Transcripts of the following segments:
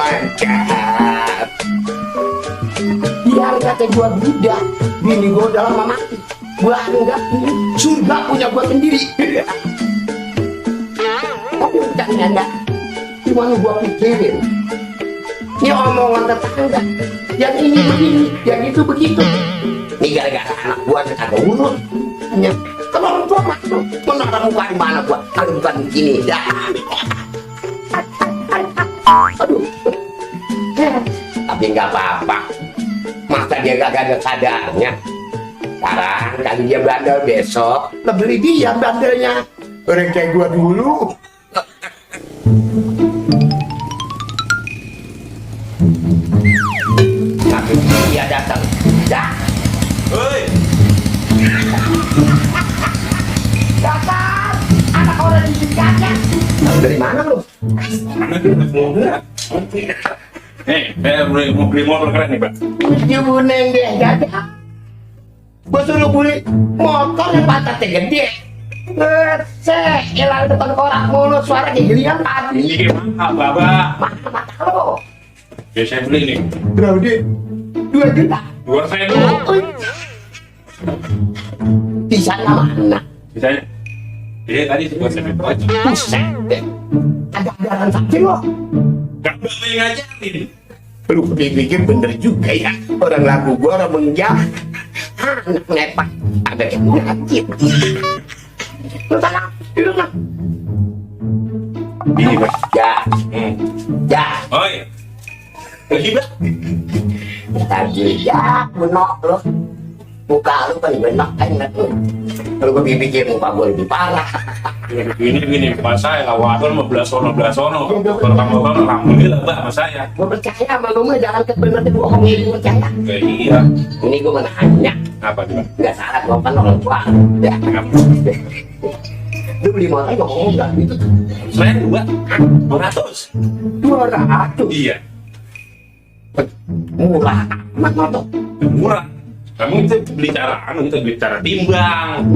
mantap. Biar kata gua budak, bini gua udah lama mati. Gua anggap ini surga punya gua sendiri. Tapi bukan enggak. Cuma gua pikirin. Ini omongan tetangga. Yang ini begini, yang itu begitu. Ini gara-gara anak gua kagak urut. Kalau orang tua mah menara muka di mana gua? Kalau bukan begini, dah. Aduh. Tapi nggak apa-apa. Masa dia gak ada sadarnya? Sekarang kali dia bandel besok, lah beli dia bandelnya. Orang kayak gua dulu. Tapi dia datang. Dah. Hei. Datang. Anak orang di dekatnya. Dari mana lu? Saya mau beli motor keren nih, Pak. Dia buneng deh, gak ada. Gua suruh beli motor yang pantatnya gede. Saya elang depan korak mulu, suara kayak giliran tadi. Ini gimana, Bapak? Mana mata lo? Ya saya beli nih. Berapa dia? 2 juta. Luar saya dulu. Di sana mana? Misalnya. Iya tadi buat saya beli aja. Buset deh. Ada transaksi lo. Gak boleh ngajarin. Lu pikir bener juga ya. Orang lagu gua orang mengjak. Anak ngepak. Ada yang ngajib. Lu sana, duduk lah. Ini, Pak. Ya, ya. Oi. Lagi, Pak. Tadi ya, benok lu. Muka lu kan benok enak lu. Kalau gua pikir muka gua lebih parah. Begini, Pak saya lawakan mau belas sono. Kalau kamu kan alhamdulillah, Pak, sama saya. Gua percaya sama lu mah, jangan kebenar bohongin, gua percaya. Iya. Ini gua mau nanya. Apa tuh, Pak? Nggak salah, gua kan orang tua. Ya. Lu beli motor gak ngomong gak gitu? Saya 200. 200? Iya. Murah amat motor. Murah. Kamu itu beli kita beli cara timbang.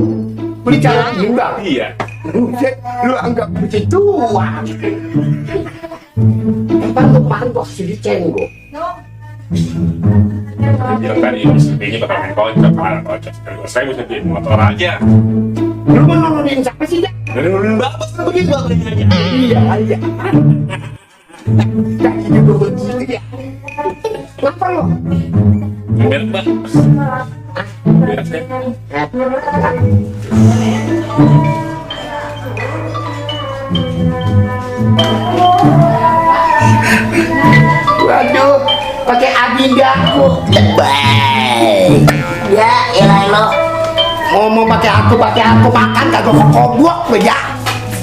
Beli cara timbang? Iya. Buset, lu anggap beli tua. Emang lu kemarin gua kasih dicenggok. Bilang tadi ini bakal main kocok. Saya bisa beli motor aja. Lu mau nurunin siapa sih ya? Nurunin bapak kan begitu bakalnya aja. Iya. Kaki juga begitu ya. Kenapa lu? Biar, Pak. Biar saya. Waduh, pakai adindaku. Baik. Ya, elah lo. Ngomong pakai aku makan kagak kobok lo ya.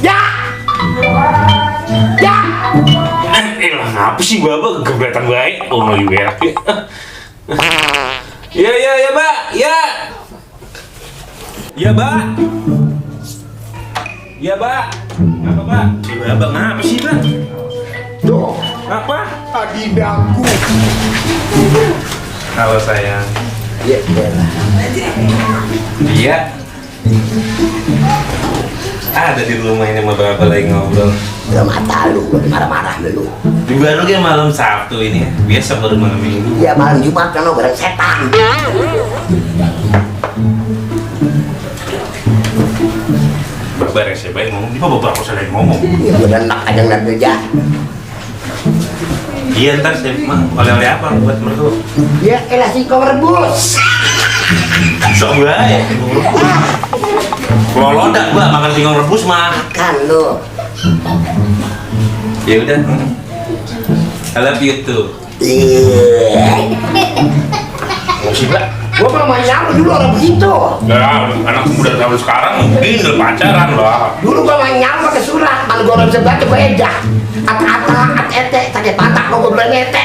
Ya. Apa sih bapak keberatan baik? Oh, mau berak ya. Ya, Pak. Ya. Ya, Pak. Ya, Pak. Apa, Pak? Bapak ngapa sih, Pak? Tuh, Apa? adindaku. Halo sayang. Ya, elah. Iya. Ada di rumah ini sama bapak lagi ngobrol. Udah mata lu, marah-marah lu. Di baru kan malam Sabtu ini ya. Biasa baru malam Minggu. Ya malam Jumat kan lo bareng setan. Bapak rese baik ngomong. Di bapak aku salah ngomong. Ya udah enak aja ngeliat kerja. Iya ntar saya mah oleh-oleh apa buat mertua? Ya elah singkong rebus. Sok baik. Kalau lodak mbak makan singkong rebus mah. Kan lu. Ya udah. I love you too. Masih mbak? Gua belum main dulu orang begitu. Ya, anak muda zaman sekarang mungkin pacaran lah. Dulu gua main pakai surat, kalau gua orang bisa baca gua edah. At ete, sakit patah gua bilang ete.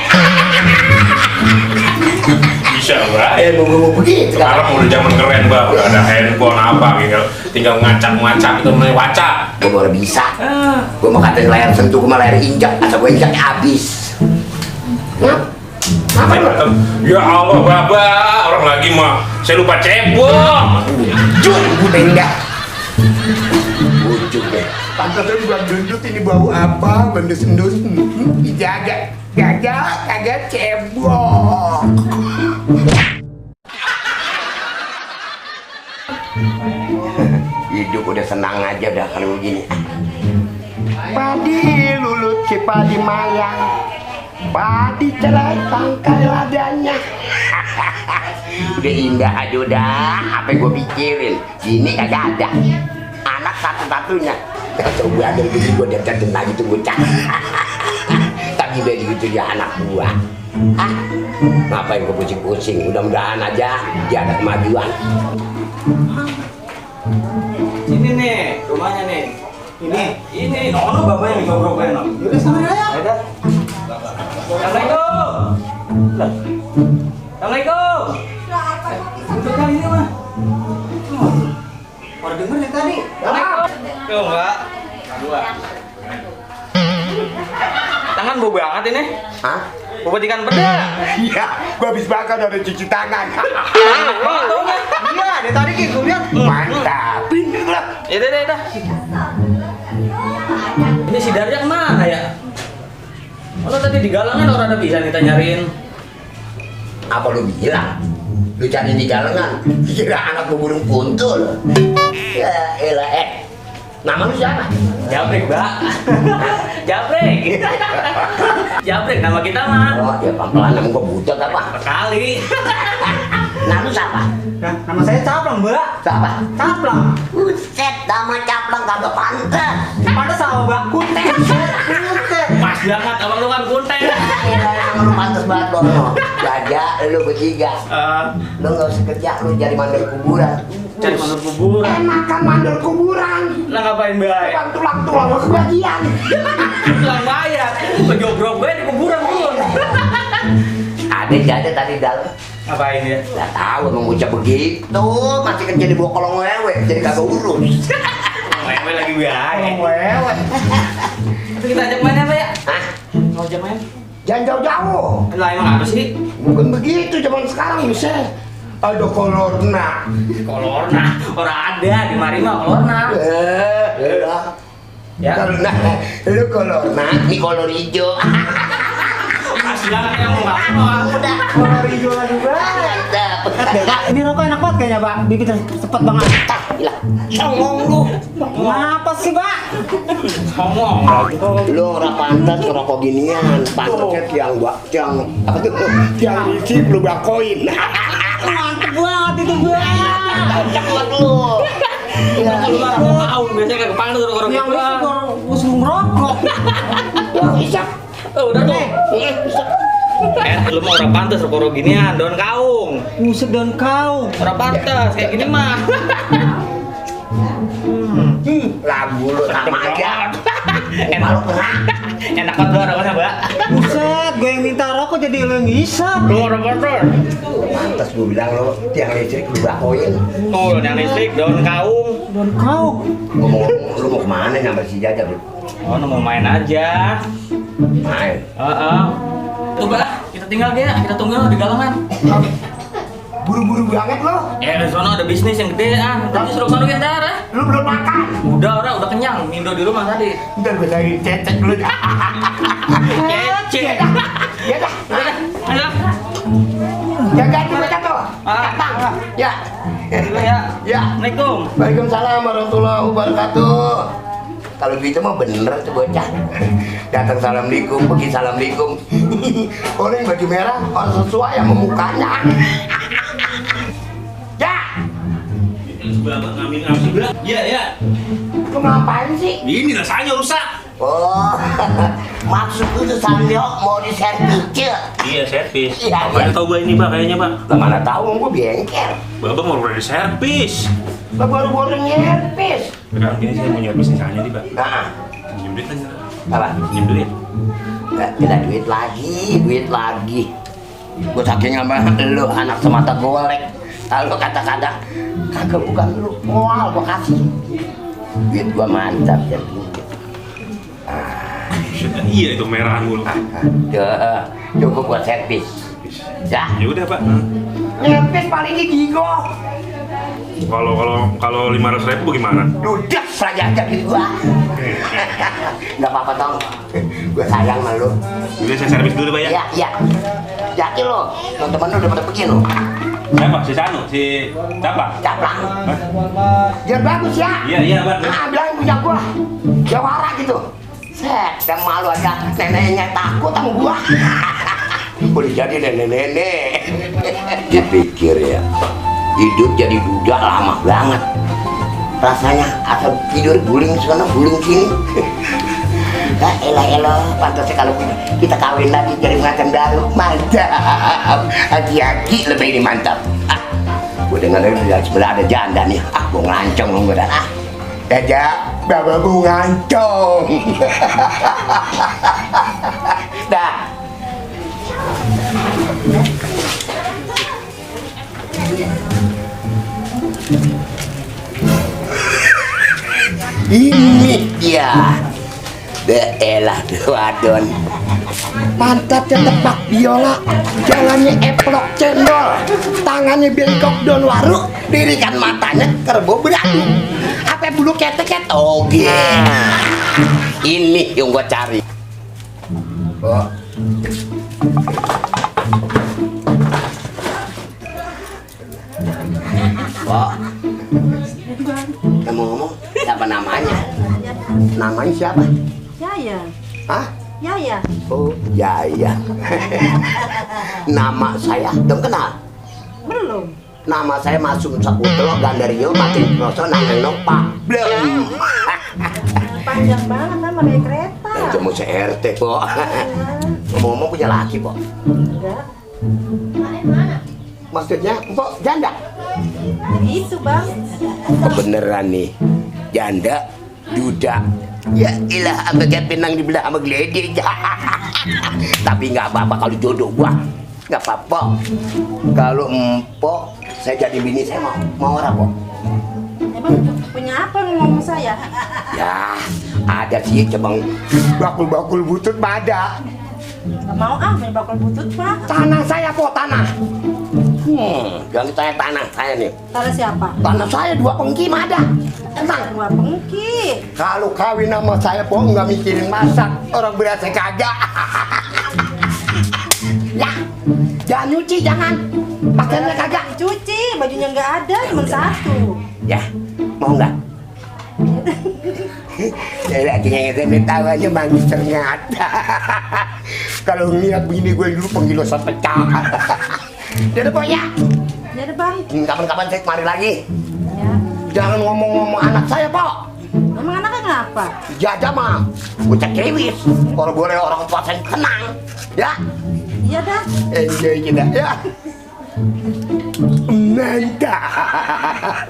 Bisa mbak. Mau begitu. Sekarang udah zaman keren mbak, udah ada handphone apa gitu, tinggal ngacak itu namanya wacak. Gua baru bisa. Gua mau katain layar sentuh, gua layar injak, asal gua injaknya habis. Apa lu? Ya Allah bapak, orang lagi mah saya lupa cebok. Jun, benda. Ujung deh. Pantasnya juga gendut ini bau apa? Bendus-endus. Dijaga. kagak cebok. Hidup udah senang aja dah kalau begini. Padi lulut si padi mayang, padi celai tangkai ladanya. Udah indah aja udah, apa yang gue pikirin? Sini kagak ada. Anak satu-satunya. Coba ada begini gue deketin lagi tuh bocah. Tapi begitu ya anak gua. Ah, ngapain gue pusing-pusing? Mudah-mudahan aja dia ada kemajuan. Ini nih rumahnya nih. Ini nono bapaknya nih ngobrol no. Yaudah sana ya. Ada. Assalamualaikum. Assalamualaikum. Udah kali ini mah. Orang denger ya tadi. Assalamualaikum. Tuh enggak. Dua. Tangan bau banget ini. Hah? Bobot ikan peda. Iya, gua habis makan udah cuci tangan. Iya, dari tadi gue lihat. Mantap. Pindah lah. Ya dah. Ini si Darya kemana ya? Kalau tadi di galangan orang ada bisa kita nyariin. Apa lu bilang? Lu cari di galengan, kira anak gua burung puntul. Ya elah nama lu siapa? Jabrek, Mbak. Jabrek. Jabrek nama kita mah. Oh, ya pelan-pelan nama gua butet apa? Kali. Nama lu siapa? Nah, nama saya Caplang, Mbak. Siapa? Caplang. Buset, nama caplang kagak pantas. Pantes sama Mbak Kuntet. Kuntet. Pas banget, abang lu kan Kuntet. Nama lu pantas banget, Bono. Jaga lu bertiga. Lu nggak usah kerja, lu jadi mandor kuburan. Cari mandor kuburan. Enakan mandor kuburan. Lah ngapain, Mbak? Tulang-tulang lu kebagian. Tulang bayar. Pejobrok gue di kuburan dulu. Ada jadi tadi dalam. Ngapain ya? Gak tahu emang bocah begitu, masih kerja di bawah kolong wewe, jadi kagak urus. Wewe lagi baik. Wewe. Tapi kita ajak main apa ya? Hah? Mau ajak main? Jangan jauh-jauh. Lah emang apa sih? Bukan begitu zaman sekarang bisa. Ada kolorna. Kolorna. Orang ada di mari mah kolorna. Ya. Kolorna. Lu kolorna, ini kolor hijau. Silakan yang mau nggak? Udah. Kolor hijau lagi banget. Ini rokok enak banget kayaknya, Pak. Bikin cepet banget. Gila, songong lu. Kenapa sih, Pak? Songong. Lu ora pantas ngerokok ginian. Pantasnya tiang apa tuh? Tiang listrik lu bakoin. Mantep banget itu, Pak. Cepet lu. Ya, lu mah tahu biasanya kagak pantas orang yang usul ngerokok. Bisa. Udah tuh. Lu mau orang pantas rokok ginian, daun kaung. Buset daun kaung. Orang pantas kayak gini mah. Lagu lu sama aja. Enak. Enak banget rokoknya, Mbak. Buset, gue yang minta rokok jadi lu yang ngisap. Lu orang pantas. Pantas gue bilang lo tiang listrik lu bakoin. Oh, yang listrik daun kaung. Daun kaung. Ngomong lu mau kemana nyamper si Jaja lu? Oh, mau main aja. Main. Tuh, Mbak, kita tinggal ya, kita tunggu di galangan. Buru-buru banget lo. Di sana ada bisnis yang gede Nanti suruh sono kita ya. Lu belum makan. Udah kenyang. Mindo di rumah tadi. Ntar gue lagi cecek lu. Kece. Ya dah. Ayo. Jaga juga jatuh. Datang. Ya. Dulu ya. Ya. Assalamualaikum. Waalaikumsalam warahmatullahi wabarakatuh. Kalau gitu mah bener tuh bocah. Datang assalamualaikum, pergi assalamualaikum. Orang baju merah, orang sesuai sama mukanya. Ya. Iya. Lu ngapain sih? Ini rasanya rusak. Oh, maksud lu tuh Sanyo mau diservis. Iya, servis. Iya, Mana iya. tahu gua ini, Pak, kayaknya, Pak. Lah mana tahu gua bengkel. Bapak mau udah servis. Lah baru-baru nyervis. Sekarang gini sih mau nyervis misalnya nih, Pak. Nah, Pinjam duit aja. apa? Pinjam duit. Tidak duit lagi. Gua saking sama lu anak semata golek. Lalu kata-kata kagak bukan lu, moal gua kasih. Duit gua mantap ya. Iya itu merahan mulu. Cukup buat servis. Ya. Ya udah, Pak. Nyervis paling gigo. Kalau 500.000 gimana? Udah saja aja gitu gua. Nggak apa-apa Tong. Gua sayang sama lu. Udah saya servis dulu Pak ya. Iya, iya. Yakin lo, teman-teman lu udah pada pergi lo. Siapa? Si Sanu? Si siapa? Caplang. Biar bagus ya. Iya Pak. Nah, bilang punya gua. Jawara gitu. Set, yang malu aja neneknya takut sama gua. Boleh jadi nenek-nenek. Dipikir ya, hidup jadi duda lama banget. Rasanya asal tidur guling sana guling sini. Nah, elah, pantasnya kalau kita kawin lagi jadi pengantin baru. Mantap. Aki-aki lebih ini mantap. Gue denger dari sebelah ada janda nih. Gue ngelancong lu gue dan Daja, bapak gue ngancong. Dah. Ini dia. Elah wadon. Pantatnya tepak biola, jalannya eplok cendol, tangannya bengkok don waru, dirikan matanya kerbau beradu, apa bulu ketek toge. Ini yang gua cari. Oh. Oh. Ngomong-ngomong, siapa namanya? Namanya siapa? Yaya. Hah? Yaya. Oh, Yaya. Nama saya belum kenal. Belum. Nama saya Masum Saputra Gandario Makin Proso Nangenong Pak. Belum. Panjang banget nama kayak kereta. Cuma CRT, Po. Ngomong-ngomong punya laki, Po. Enggak. Maksudnya, Po, janda? Itu, Bang. Kebeneran nih. Janda, duda. Ya ilah, apa kayak pinang dibelah sama geledek. Tapi nggak apa-apa kalau jodoh gua. Nggak apa-apa. Kalau empok, saya jadi bini saya mau orang, Po. Emang punya apa lu ngomong saya? Ya, ada sih cebang bakul-bakul butut ada. Gak mau main bakal butut, Pak. Tanah saya, Po, tanah. Jangan ditanya tanah saya nih. Tanah siapa? Tanah saya 2 pengki mah ada. Tenang. Dua pengki. Kalau kawin sama saya, Po, nggak mikirin masak. Orang berasa kagak. Ya, jangan nyuci, jangan. Pakaiannya kagak. Cuci, bajunya nggak ada, cuma satu. Ya, mau nggak? Saya lagi ngeremet tahu aja manggis ternyata. Kalau ngeliat begini gue dulu penggilosan pecah. Jadi Po ya. Jadi Bang. Kapan-kapan saya kemari lagi. Ya. Jangan ngomong-ngomong anak saya, Po. Emang anaknya ngapa? Jaja mah, ucap kewis. Kalau boleh orang tua saya kenang. Ya, Iya dah. enjoy kita ya. Mantap.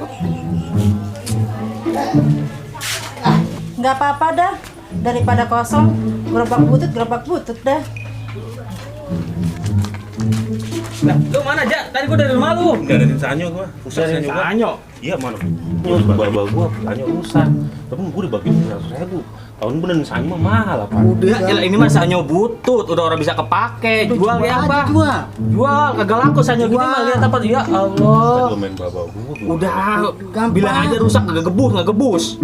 Nggak apa-apa dah. Daripada kosong, gerobak butut dah. Nah, lu mana, Jak? Tadi gua dari rumah lu. Enggak ada Sanyo gua. Rusak Dari Sanyo gua. Sanyo. Iya mana? Bawa gua Sanyo rusak. Tapi gua udah bagi 100.000. Tahun bener Sanyo mah mahal apa? Udah, ya, ini mah sanyo butut, udah orang bisa kepake. Jual ya apa? Jual, kagak laku sanyo gini mah, lihat apa? Ya Allah. Gua main bawa gua. Udah, bilang aja rusak, nggak gebus.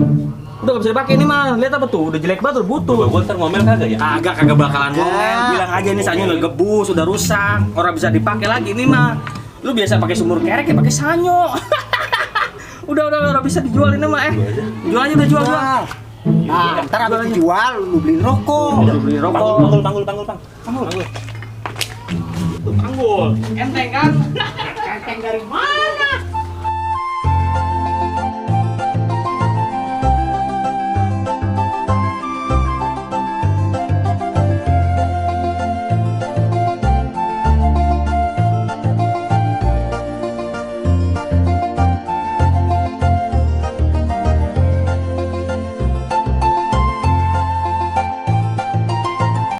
Udah gak bisa dipakai ini mah, lihat apa tuh? Udah jelek banget, udah butut. Bawa gua ntar ngomel kagak ya? Kagak bakalan ngomel. Bilang aja ini sanyo udah gebus, udah rusak, orang bisa dipakai lagi ini mah. Lu biasa pakai sumur kerek ya pakai sanyo. udah bisa dijual ini mah Jual aja udah jual. Nah, ntar abis dijual, lu beliin rokok. Udah beli rokok. Tanggul. Tanggul. Enteng kan? Enteng dari mana?